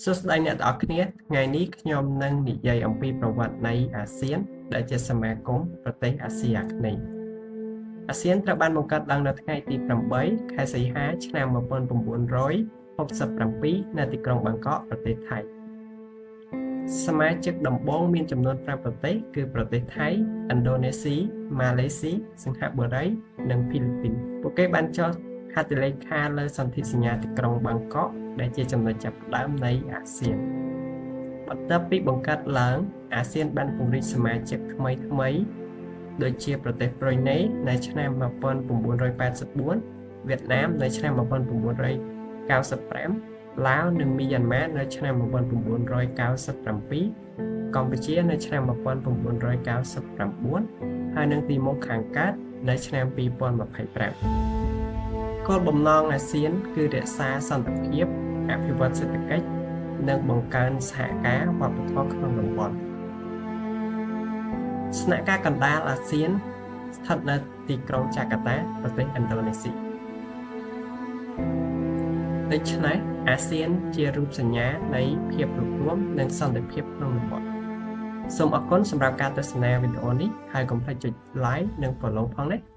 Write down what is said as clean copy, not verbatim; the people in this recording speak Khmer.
សួស្តីអ្នកទាំងអស់គ្នាថ្ងៃនេះខ្ញុំនឹងនិយាយអំពីប្រវត្តិនៃអាស៊ានដែលជាសមាគមប្រទេសអាស៊ីអាគ្នេយ៍អាស៊ានត្រូវបានបង្កើតឡើងនៅថ្ងៃទី8ខែសីហាឆ្នាំ1967នៅទីក្រុងបាងកកប្រទេសថៃសមាជិកដំបូងមានចំនួន5ប្រទេសគឺប្រទេសថៃឥណ្ឌូនេស៊ីម៉ាឡេស៊ីសិង្ហបុរីនិងហ្វីលីពីនពួកគេបានចុះហត្ថលេខាលើសន្ធិសញ្ញាទីក្រុងបាងកកដែលជាចំណុចចាប់ផ្ដើមនៃអាស៊ានបន្ទាប់ពីបង្កើតឡើងអាស៊ានបានពង្រីកសមាជិកថ្មីថ្មីដូចជាប្រទេសប្រ៊ុយណេនៅឆ្នាំ1984វៀតណាមនៅឆ្នាំ1995ឡាវនិងមីយ៉ាន់ម៉ានៅឆ្នាំ1997កម្ពុជានៅឆ្នាំ1999ហើយនិងទីម៉ូខាងកើតនៅឆ្នាំ2025គោលបំណងអាស៊ានគឺរក្សាសន្តិភាពអភិវឌ្ឍសេដ្ឋកិច្ចនិងបង្កើនសហការវប្បធម៌ក្នុងតំបន់ស្នាក់ការកណ្ដាលអាស៊ានស្ថិតនៅទីក្រុងចាកាតាប្រទេសឥណ្ឌូនេស៊ីដូច្នេះអាស៊ានជារូបសញ្ញានៃភាពរួបរួមនិងសន្តិភាពក្នុងតំបន់សូមអរគុណសម្រាប់ការទស្សនាវីដេអូនេះហើយកុំភ្លេចចុច Like និង Follow ផងណា។